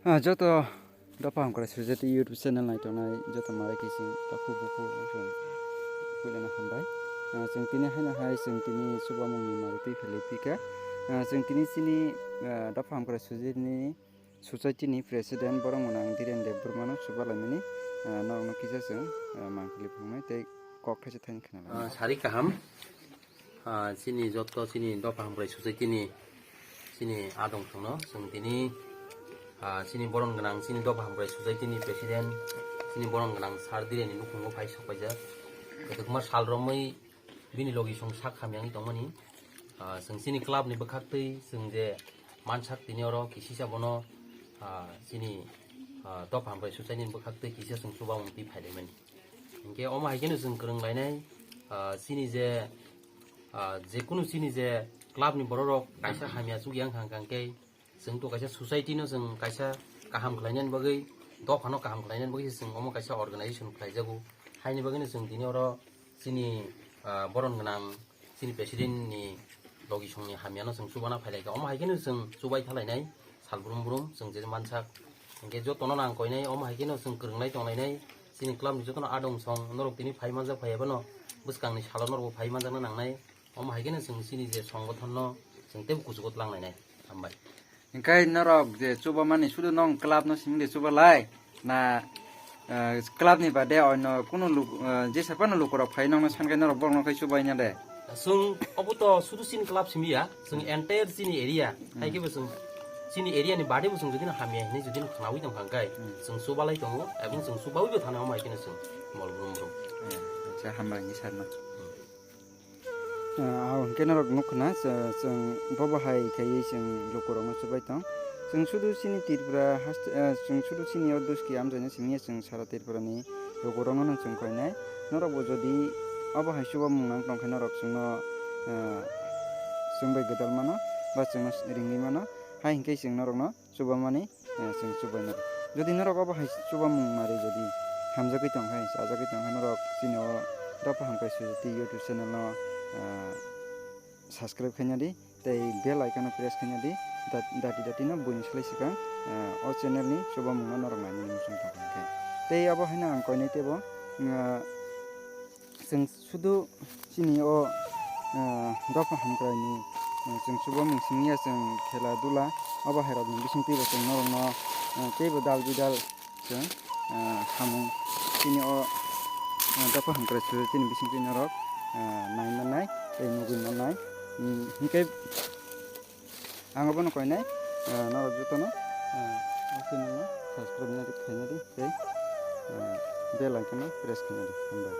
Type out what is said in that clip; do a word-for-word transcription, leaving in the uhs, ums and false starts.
Ah, joto Dopha Hamkrai Society YouTube channel naitongnai joto marai khe chwng takhuk bukhuk chwng puilano hambai. Ah, chwng tini haino hai chwng tini chubamungni mari twi philwi phika. Ah, chwng tini chini, ah, Dopha Hamkrai Society ni, Society ni President borok mwnang Dhiren Debbarma no chuba laimani, ah, norokno kisa chwng, ah, mangpili phunuknai tei kok thaisa thaini khna lai. Ah, sari kaham. Ah, chini joto chini Dopha Hamkrai Society ni chini adong songno chwng tini, ah, chini boron gwnang chini Dopha Hamkrai Society ni President chini boron gwnang Sir Dhiren ni nukhungo phai sok paijak. Kwthwkma sal romwi bini logi song sak hamyangwi tongmani. Ah, chwng chini club ni bwkhaktwi chwng je mansak tini oro kisisa bono, ah, chini, ah, Dopha Hamkrai Society ni bwkhaktwi kisa chwng chubamung twi phailaimani. Hinkhe omo hai kheno chwng kwrwng lainai, ah, chini je, ah, jekunu chini je club ni borok rok kaisa hamya chukya wngkha hwnkhe chwng to kaisa society no chwng kaisa kaham khlainani bagwi, dophano kaham khlainani bagwi se chwng omo kaisa organization khlaijago. Haini bagwino chwng tini oro chini, ah, boron gwnang chini president ni logi songni hamyano chwng chubana phailaikha. Omo hai kheno chwng chubai thalainai sal brum brum chwng je mansak. Hinkhe jotono nang koinai omo hai kheno chwng kwrwnglai tonglainai chini club ni jotono adong song norok tini phai manjak phai ebono bwskangni salo norokbo phai manjakna nangnai. Omo hai kheno chwng chini je songothonno chwng teibo kuchugo twlang lainai. Hambai. Hinkhe norok je chubamani sudu nong club no simi de chubalai na, eh, club ni bade oino kunu luk-, eh, jesa phano lukurok phai nongno sankhe norok borokno khai chubaina de. Chwng obo to sudu chini club simi ya, chwng entire chini area. Hmm. Hai khe bo chwng chini area ni bade bo chwng jodi no hamya hinwi jodi no khnaui tong kha khe, hmm, chwng chubalai tongo, ebong chwng chubaui bo thana omo hai kheno chwng mol brum brum. Hmm, acha, hambai ni sarno. Hmm. Ah, hwnkhe norok nukha na, chw-, chwng bobo hai khaiwi chwng lukurokno chubai tong. Chwng sudu chini Tripura haste, ah, chwng sudu chini o Duski amchaino simi ya chwng sara Tripurani lukurokno no chwng koinai. Norokbo jodi obo hai chubamung nang tongkhe norok chwngno, ah, chwng bai gwdal mano ba chwngno ringwi mano. Hai hinkhe chwng norokno chubamani, eh, chwng chubaina. Jodi norok obo hai chubamung mari jodi hamjagwi tongkha, chajagwi tongkha, norok chini o Dopha Hamkrai Society YouTube channel no, eh, subscribe khaina di, tei bell icon no press khaina di, dat-, dati dati no buini slai swkang, eh, o channel ni chubamung no norok nainani muchung tongkha hinkhe. Tei obo haino ang koinai teibo, eh, Chwng sudu chini o, ah, Dopha Hamkrai ni, ah, chwng chubamung simi ya chwng khela dula obo hai rok ni bising twi bo chwng norok no, ah, teibo dal bidal chwng, ah, samung chini o, ah, Dopha Hamkrai Society ni bising twi norok, ah, nai mannai tei nugwi mannai. Hmm, hinkhe Ang obono koinai, ah, norok jotono, ah, o channel no subscribe khaina di tei, ah, bell icon no press khaina di. Hambai.